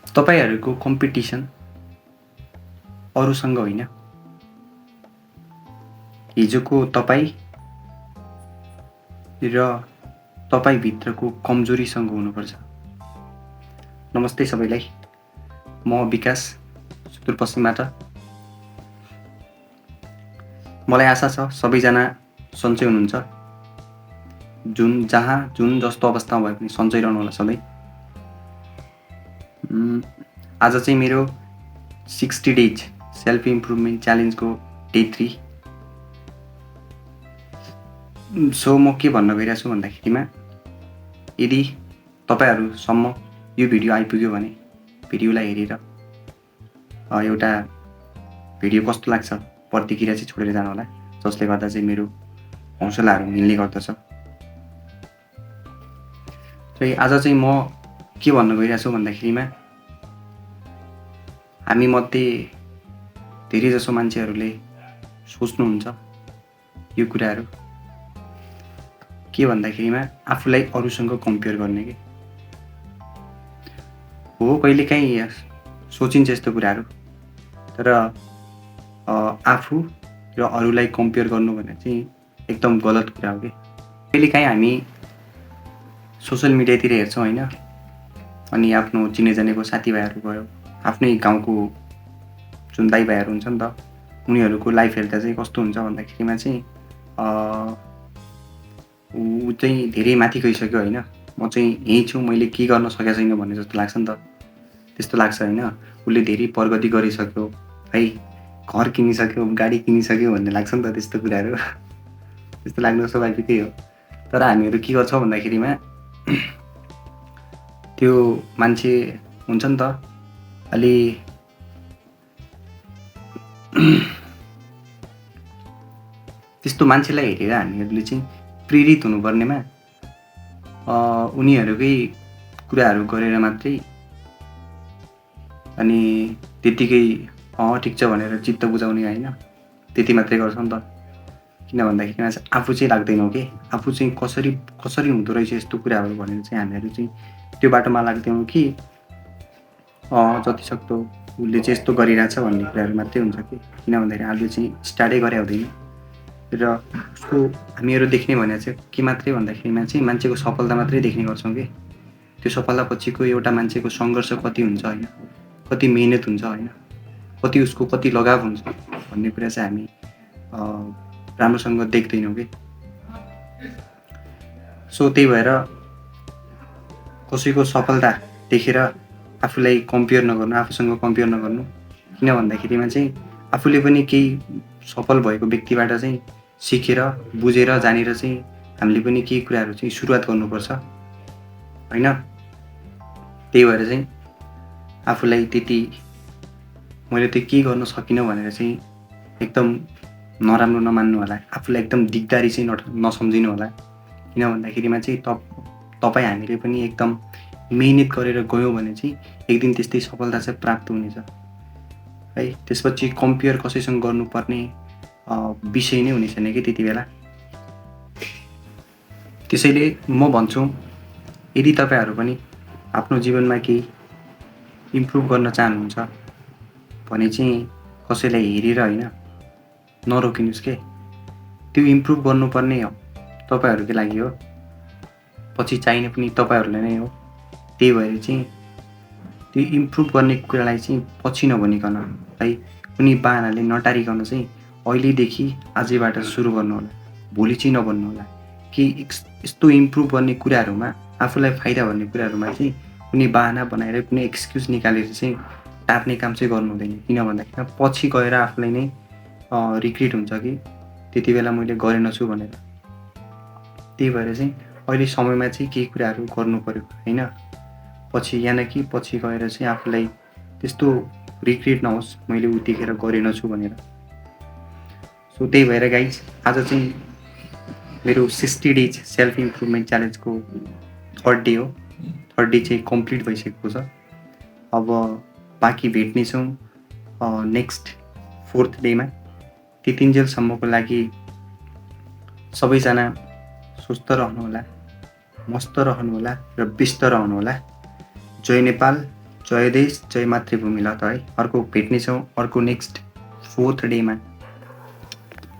तपाईहरुको कम्पिटिसन अरूसँग होइन, हिजोको तपाईं र तपाईभित्रको कमजोरीसँग हुनुपर्छ। नमस्ते सबैलाई, म विकास सुदूरपश्चिमबाट। मलाई आशा छ सबैजना सन्चै हुनुहुन्छ। जुन जस्तो अवस्थामा भए पनि सन्चै रहनु होला सधैँ। आज चाहिँ मेरो 60 डेज सेल्फ इम्प्रुभमेन्ट च्यालेन्जको डे 3। सो म के भन्न गइरहेको छु भन्दाखेरिमा, यदि तपाईहरुसम्म यो भिडियो आइपुग्यो भने भिडियोलाई हेरेर एउटा भिडियो कस्तो लाग्छ प्रतिक्रिया चाहिँ छोडेर जानु होला, जसले गर्दा चाहिँ मेरो हौसलाहरू मिल्ने गर्दछ। आज चाहिँ म के भन्न गइरहेको छु भन्दाखेरिमा, हामी मध्ये धेरै जसो मान्छेहरूले सोच्नुहुन्छ यो कुराहरू के भन्दाखेरिमा आफूलाई अरूसँग कम्पेयर गर्ने के हो। कहिलेकाहीँ सोचिन्छ यस्तो कुराहरू, तर आफू र अरूलाई कम्पेयर गर्नु भने चाहिँ एकदम गलत कुरा हो के। कहिलेकाहीँ हामी सोशल मिडियातिर हेर्छौँ होइन, अनि आफ्नो चिने जानेको साथीभाइहरू भयो, आफ्नै गाउँको जुन दाइ भाइहरू हुन्छ नि त, उनीहरूको लाइफ हेर्दा चाहिँ कस्तो हुन्छ भन्दाखेरिमा चाहिँ ऊ चाहिँ धेरै माथि गइसक्यो होइन, म चाहिँ यहीँ छु, मैले के गर्न सकेको छैन भन्ने जस्तो लाग्छ नि त। त्यस्तो लाग्छ होइन, उसले धेरै प्रगति गरिसक्यो है, घर किनिसक्यो, गाडी किनिसक्यो भन्ने लाग्छ नि त। त्यस्तो कुराहरू त्यस्तो लाग्नु स्वाभाविकै हो। तर हामीहरू के गर्छौँ भन्दाखेरिमा त्यो मान्छे हुन्छ नि त, अलि त्यस्तो मान्छेलाई हेरेर हामीहरूले चाहिँ प्रेरित हुनुपर्नेमा उनीहरूकै कुराहरू गरेर मात्रै अनि त्यतिकै ठिक छ भनेर चित्त बुझाउने होइन, त्यति मात्रै गर्छ नि त। किन भन्दाखेरिमा चाहिँ आफू चाहिँ लाग्दैनौँ के, आफू चाहिँ कसरी हुँदो रहेछ यस्तो कुराहरू भनेर चाहिँ हामीहरू चाहिँ त्यो बाटोमा लाग्दैनौँ कि जतिसक्दो उसले चाहिँ यस्तो गरिरहेछ भन्ने कुराहरू मात्रै हुन्छ कि। किन भन्दाखेरि आफूले चाहिँ स्टार्टै गरे हुँदैन र उसको हामीहरू देख्ने भने चाहिँ के मात्रै भन्दाखेरिमा चाहिँ मान्छेको सफलता मात्रै देख्ने गर्छौँ कि। त्यो सफलता पछिको एउटा मान्छेको सङ्घर्ष कति हुन्छ होइन, कति मेहनत हुन्छ होइन, कति लगाव हुन्छ भन्ने कुरा चाहिँ हामी राम्रोसँग देख्दैनौँ कि। सो त्यही भएर कसैको सफलता देखेर आफूलाई कम्पेयर नगर्नु, आफूसँग कम्पेयर नगर्नु। किन भन्दाखेरिमा चाहिँ आफूले पनि केही सफल भएको व्यक्तिबाट चाहिँ सिकेर बुझेर जानेर चाहिँ हामीले पनि केही कुराहरू चाहिँ सुरुवात गर्नुपर्छ होइन। त्यही भएर चाहिँ आफूलाई त्यति मैले त्यो के गर्न सकिनँ भनेर चाहिँ एकदम नराम्रो नमान्नु होला, आफूलाई एकदम दिगदारी चाहिँ नसम्झिनु होला। किन भन्दाखेरिमा चाहिँ तपाईँ हामीले पनि एकदम मेहनत गरेर गयौँ भने चाहिँ एक दिन त्यस्तै सफलता चाहिँ प्राप्त हुनेछ है। त्यसपछि कम्पेयर कसैसँग गर्नुपर्ने विषय नै हुने छैन कि त्यति बेला। त्यसैले म भन्छु, यदि तपाईहरु पनि आफ्नो जीवनमा केही इम्प्रुभ गर्न चाहनुहुन्छ भने चाहिँ कसैलाई हेरेर होइन, नरोकिनुस् के। त्यो इम्प्रुभ गर्नुपर्ने हो तपाईहरुकै लागि हो, पछि चाहिने पनि तपाईहरुलाई नै हो। त्यही भएर चाहिँ त्यो इम्प्रुभ गर्ने कुरालाई चाहिँ पछि नभनिकन है, कुनै बहानाले नटारिकन चाहिँ अहिलेदेखि आजैबाट सुरु गर्नु होला, भोलि चाहिँ नभन्नु होला कि यस्तो इम्प्रुभ गर्ने कुराहरुमा आफूलाई फाइदा भन्ने कुराहरुमा चाहिँ कुनै बहाना बनाएर कुनै एक्सक्युज निकालेर चाहिँ टार्ने काम चाहिँ गर्नु हुँदैन। किन भन्दाखेरि पछि गएर आफूलाई नै रिग्रेट हुन्छ कि त्यति बेला मैले गरेनछु भनेर। त्यही भएर चाहिँ अहिले समयमा चाहिँ केही कुराहरू गर्नु पर्यो हैन, पछि या न कि पछि गएर चाहिँ आफूलाई त्यस्तो रिग्रेट नहोस् मैले उतिखेर गरेनछु भनेर। सो त्यही भएर गाइज आज चाहिँ मेरो 60 डेज सेल्फ इम्प्रुभमेन्ट च्यालेन्जको थर्ड डे हो। थर्ड डे चाहिँ कम्प्लिट भइसकेको छ। अब बाँकी भेट्नेछौँ नेक्स्ट फोर्थ डेमा। त्यतिन्जेलसम्मको लागि सबैजना स्वस्थ रहनुहोला, मस्त रहनुहोला र व्यस्त रहनुहोला। जय नेपाल, जय देश जय मातृभूमि ल त है। अर्को भेट्नेछौँ अर्को नेक्स्ट 4th डेमा।